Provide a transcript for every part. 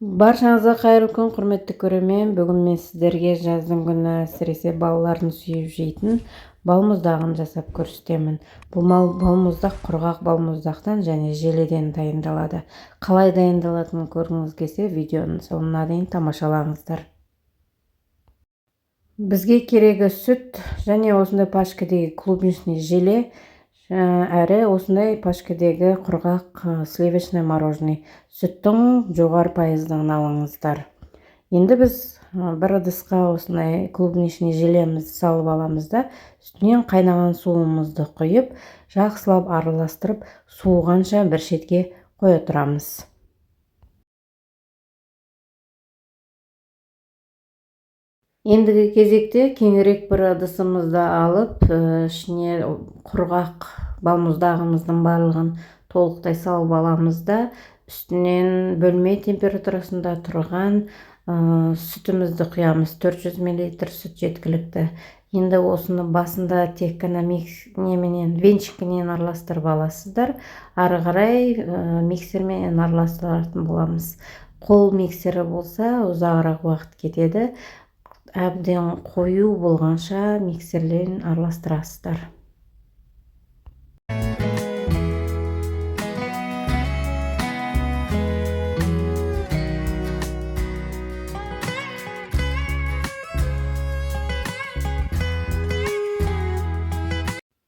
Баршаңызға қайырлы күн, құрметті көрермен! Бүгін мен сіздерге жаздың күні, әсіресе балалардың сүйіп жейтін балмұздағын жасап көрсетемін. Бұл балмұздақ құрғақ балмұздақтан және желеден дайындалады. Қалай дайындалатынын көргіңіз келсе, видеоның соңына дейін тамашалаңыздар. Бізге керегі сүт және осындай пачкадегі клубничный желе, әрі осындай пачкадегі құрғақ сливочный мороженое. Сүттің жоғары пайыздығын алыңыздар. Енді біз бір ыдысқа осындай клубничный желемізді салып аламыз да, үстінен қайнаған суымызды құйып, жақсылап араластырып, суығанша бір шетке қоя тұрамыз. Ендігі кезекте кеңірек бір ыдысымызды алып, ішіне құрғақ балмұздағымыздың барлығын толықтай салып аламыз да, үстінен бөлме температурасында тұрған сүтімізді құямыз. 400 мл сүт жеткілікті. Енді осыны басында тек қана неменен, венчикпенен араластырып аласыздар. Ары қарай миксермен араластыратын боламыз. Қол миксері болса, ұзағырақ уақыт кетеді. Әбден қою болғанша миксермен араластырасыздар.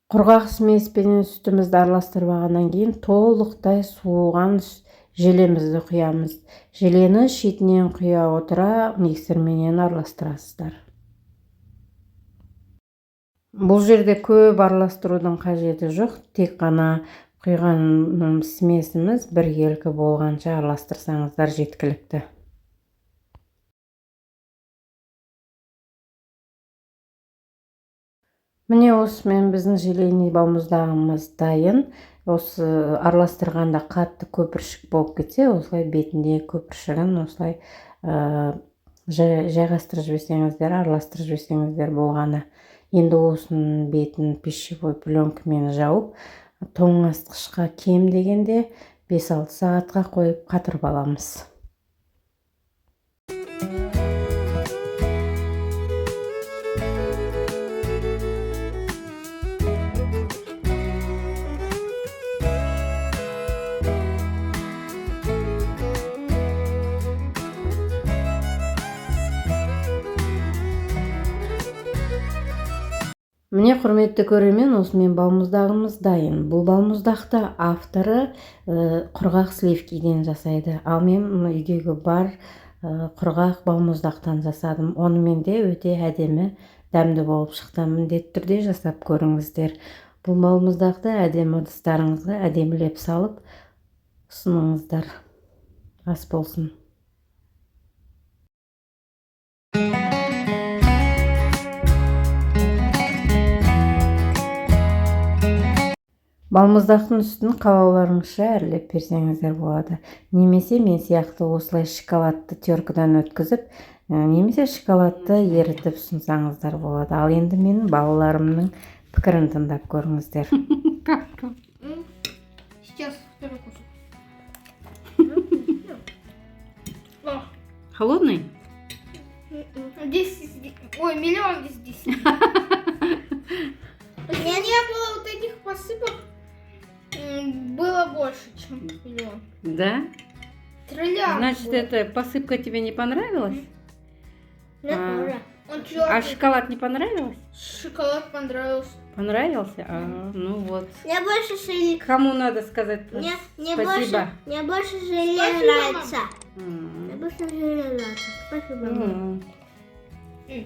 Құрғақ смеспенен сүтімізді араластырып алғаннан кейін толықтай суыған желемізді құямыз. Желені шетінен құя отыра миксерменен араластырасыздар. Бұл жерде көп араластырудың қажеті жоқ, тек қана құйған смесіміз біркелкі болғанша араластырсаңыздар жеткілікті. Міне, осымен біздің желейный балмұздағымыз дайын. Осы араластырғанда қатты көпіршік болып кетсе, осылай бетінде көпіршігін осылай жайғастырып жіберсеңіздер, араластырып жіберсеңіздер болғаны. Енді осының бетін пищевой пленкамен жауып, тоңазытқышқа кем дегенде 5-6 сағатқа қойып қатырып аламыз. Міне, құрметті көрермен, осымен балмұздағымыз дайын. Бұл балмұздақты авторы құрғақ сливкиден жасайды. Ал мен үйдегі бар құрғақ балмұздақтан жасадым. Онымен де өте әдемі, дәмді болып шықты. Міндетті түрде жасап көріңіздер. Бұл балмұздақты әдемі ыдыстарыңызға әдемілеп салып ұсыныңыздар. Ас болсын. Балмұздақтың үстін қалауларыңызша әрлеп берсеңіздер болады. Немесе мен сияқты осылай шоколадты теркадан өткізіп, немесе шоколадты ерітіп ұсынсаңыздар болады. Ал енді менің балаларымның пікірін тыңдап көріңіздер. Как? Сейчас второй кусок. О, Холодный? 10 из Ой, миллион из 10. Если не было вот этих посыпок, было больше, чем миллион. Да? Триллиард Значит, было. эта посыпка тебе не понравилась? Мне тоже. Он А черный. шоколад не понравился? Шоколад понравился. Понравился? А, ну вот. Мне больше желе. Кому надо сказать Мне спасибо? больше желе Спасибо, нравится. М. Мне больше желе нравится. Спасибо, мама. М.